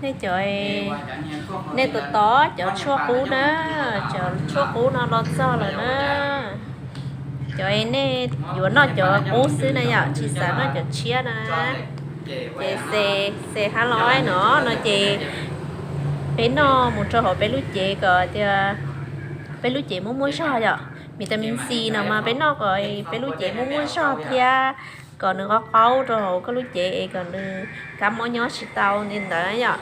Nej cov, nej tos tos cov tshuaj qub na, cov tshuaj qub no los txog lawm na. Cov nej yuav noj cov qub xwb na yom, tsis xav noj cov tshiab na. Ces xe, xe hab loib no, no ces peb noj mus rau hauv peb lub cev kom tias peb lub cev muaj muaj zog yom. Vitamin C no mas peb noj kom peb lub cev muaj muaj zog thiab kom nws qaub qaub rau hauv koj lub cev es kom nws kab mob nyob tsis tau li ntawd yom.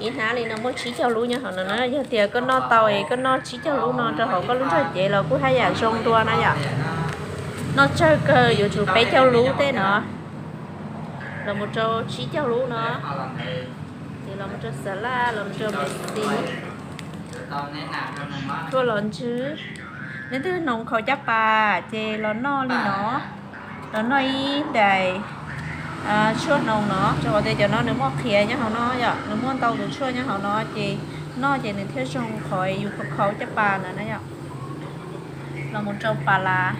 Ib hnab li no muaj tsib caug lub nyob hauv no na. Yog tias koj noj tau es koj noj tsib caug lub no rau hauv koj lub ntsoj cev los kuj haj yam zoo dua na yom. Noj tsawg kawg yuav tsum peb caug lub tej no los mus rau tsib caug lub no. Ces los mus rau xas laj, los mus rau maiv xis, tshuaj los ntswg. Leej twg hnoos khaus caj pas ces los noj li no, los noj ib daim tshuaj hnoos no, rau qhov tias cov no nws muaj qhiav nyob hauv no yom, nws muaj ntau tus tshuaj nyob hauv no ces noj ces nws thiaj zoo qhov yus khaus caj pas ntawd na yom. Los mus rau pas las,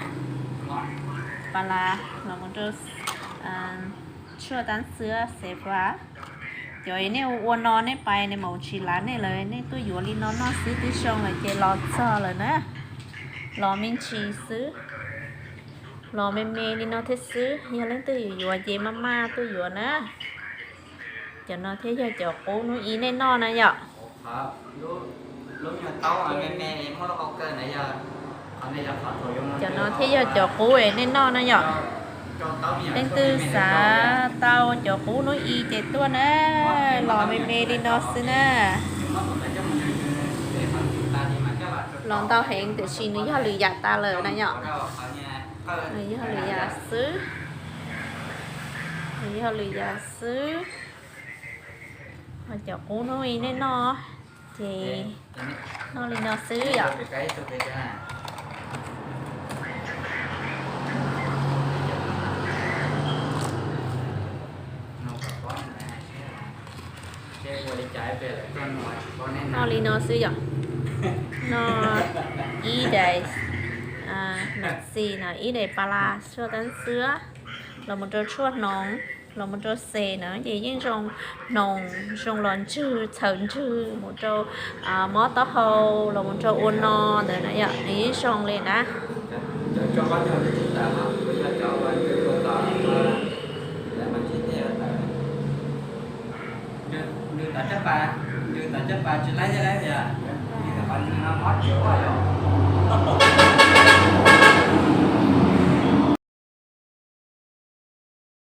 pas las, los mus rau tshuaj tab xwb xev fas. Cov nej ua no nej pais nej mam tsis lav nej lawm, nej tuaj yuav li no noj xwb twb zoo lawm ces los txog lawm na. Los me ntsis xwb, los me me li no thiab xwb, yog leej twg yuav yuav ces maj maj tuaj yuav na. Cov no thiaj yog cov qub hnub ib nej noj na yom. Cov no thiaj yog cov qub es nej noj na yom. Leej twg xav tau cov qub hnub ib ces tuaj na, los me me li no xwb na. Los ntau heev tiam sis nws yog lwm yam tas lawm na yom. Nws yog lwm yam xwb, nws yog lwm yam xwb. Cov qub hnub ib nej noj ces noj li no xwb yom. Noj li no xwb yom. Noj ib daim maiv xis no, ib daim pas las tshuaj tab xwb, los mus rau tshuaj hnoos, los mus rau xes na ces yeej zoo hnoos, zoo los ntswg, txhawm ntswg, mus rau mob taub hau, los mus rau ua no ntawd na yom, nws yeej zoo li na.